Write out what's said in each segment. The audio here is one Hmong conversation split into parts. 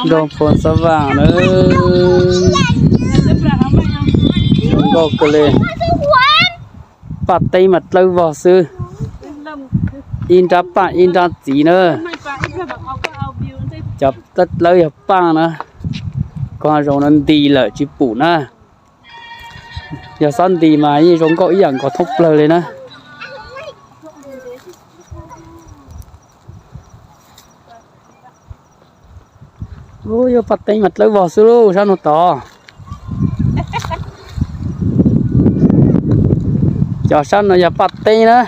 Nroog Phoos Xab Vaam na, zoo nkauj kawg li. Paj teeb mas dlawb vog xwb, ib nrab paj ib nrab txiv na. Cov dlawb dlawb yog paj na, koj zoo no nti lawm tsis pum na. Yog xob nti mas yeej zoo nkauj ib yam nkaus thoob plawg li na. Ub, yog paj teeb mas dlawb vog xwb lauj, sab no tod. Cov sab no yog paj teeb na.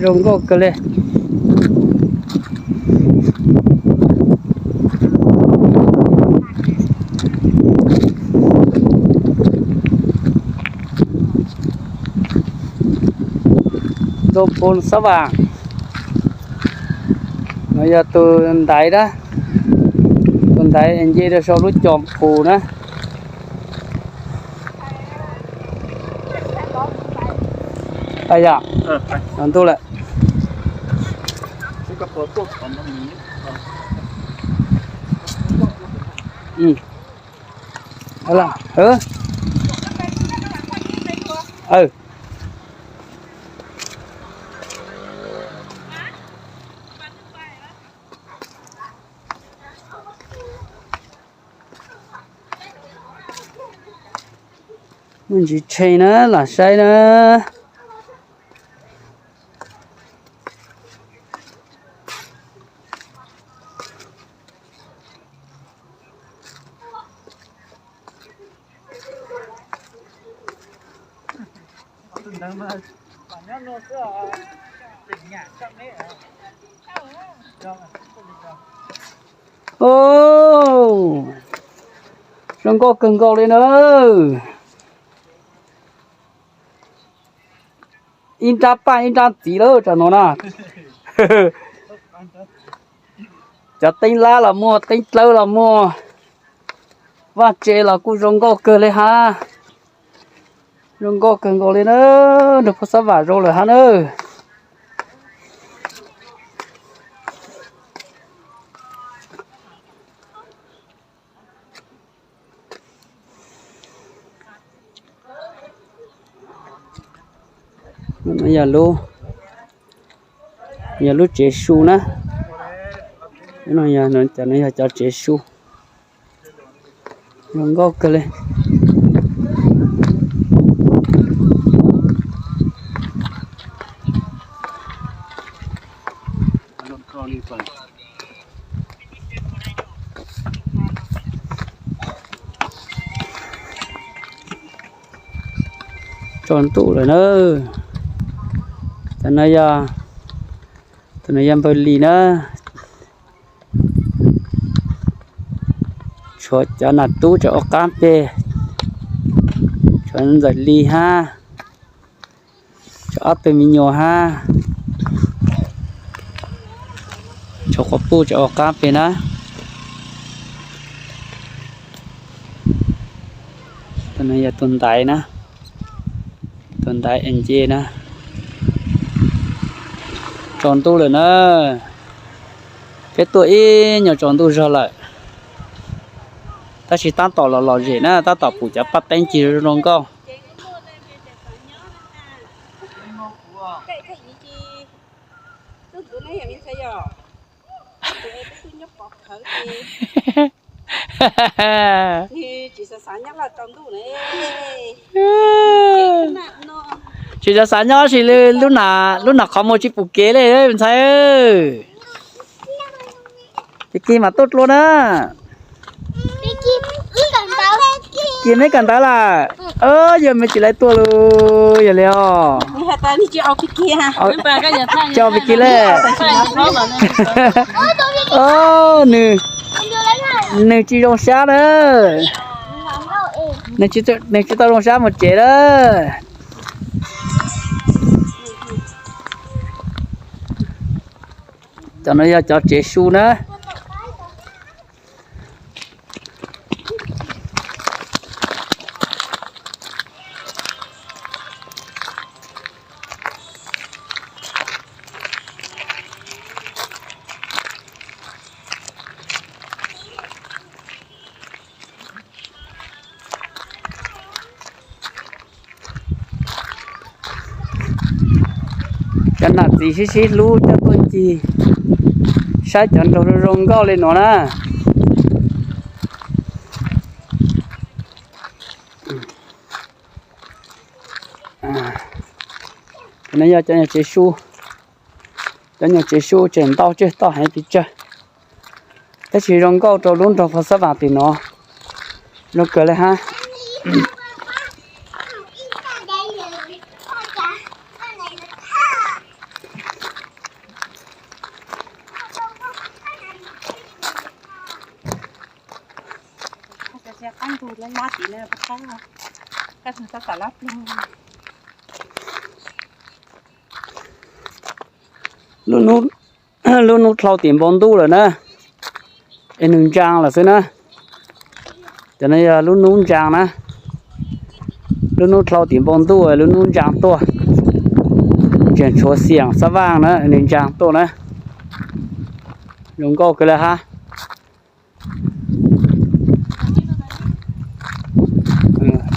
Zoo nkauj kawg li. Nroog Phoos Xab Vaam no yog tus ntaiv na, tus ntaiv nce rau saum lub cos qus na. Yog, los ntuj lawm. Muaj ntsis tshee na, lam saib na. Ub, zoo nkauj kawg nkaus li na. Ib nrab paj ib nrab txiv lawm tam no na. Cov teeb lab los muaj, teeb dlawb los muaj, vaj tse los kuj zoo nkauj kawg li hab. Zoo nkauj kawg nkaus li na, nroog Phoos Xab Vaam zoo lawm hab na. Yog lub, yog lub tsev su na. Cov no yog cov tsev su, zoo nkauj kawg li. Tsaus ntuj lawm na. Cov no yog, tus no yog Npawg Lis na. Tshuav cov nam tub tsam ua qaab peg, tshuav Ntxawm Lis hab, tshuav ob tug me nyuam hab, tshuav quas puj tsam ua qaab peg na. Tus no yog tus ntaiv na, tus ntaiv es nce na. Tsaus ntuj lawm na, peb tuaj ib nyuag tsaus ntuj zog lawm, tab sis tab tom los lom zem na, tab tom pum cov paj teeb cig zoo zoo nkauj. Tsis xav xav nyob sis lub nam qhov muag tsis pum kev li ntxhais. Ces kis mam tuaj dlua na. Kis meb kawm ntawv lawm. Yog meb tsis lawv tuaj lawm yog li os. Tsis pum kev li. Nws, nws tsis zoo sab na. Nws tsis tau zoo sab mus tsev na. Cov no yog cov tsev su na. Cov nam txiv sib sib hlub coj tuaj ncig saib cov nraug zoo zoo nkauj li no na. No yog cov nyuag tsev sub, cov nyuag tsev sub tseem ntau tsawg toj heev pes tsawg, tab sis zoo nkauj rau lub nroog Pha Xab Vam tim no, zoo kawg li hab. Lub hnub dlhau tim npoo ntuj lawm na, es nws ntsaa lawm xwb na. Cov no yog lub hnub ntsaa na, lub hnub dlhau tim npoo ntuj, lub hnub ntsaa tuaj, tseem tshuav xiam Xab Vam na, nws ntsaa tuaj na, zoo nkauj kawg li hab.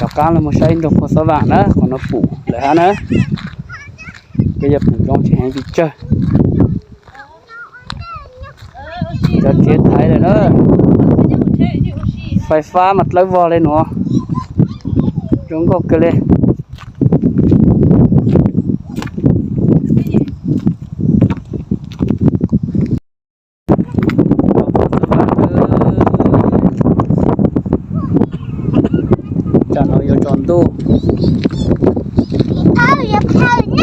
Rov qaab los mus saib nroog Pha Xab Vam na, qhov no pum lawm hab na, kuj yog pum zoo tsis heev pes tsawg. Cov tsev thaiv lawm na, fais fab mas dlawb vog li nuav, zoo nkauj kawg li. Tam no yuav tsaus ntuj,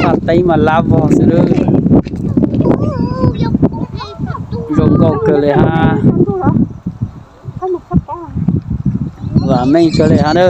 qab teeb mas lab vog xwb lawm. Zoo nkauj kawg li hab. Vam meej kawg li hab na.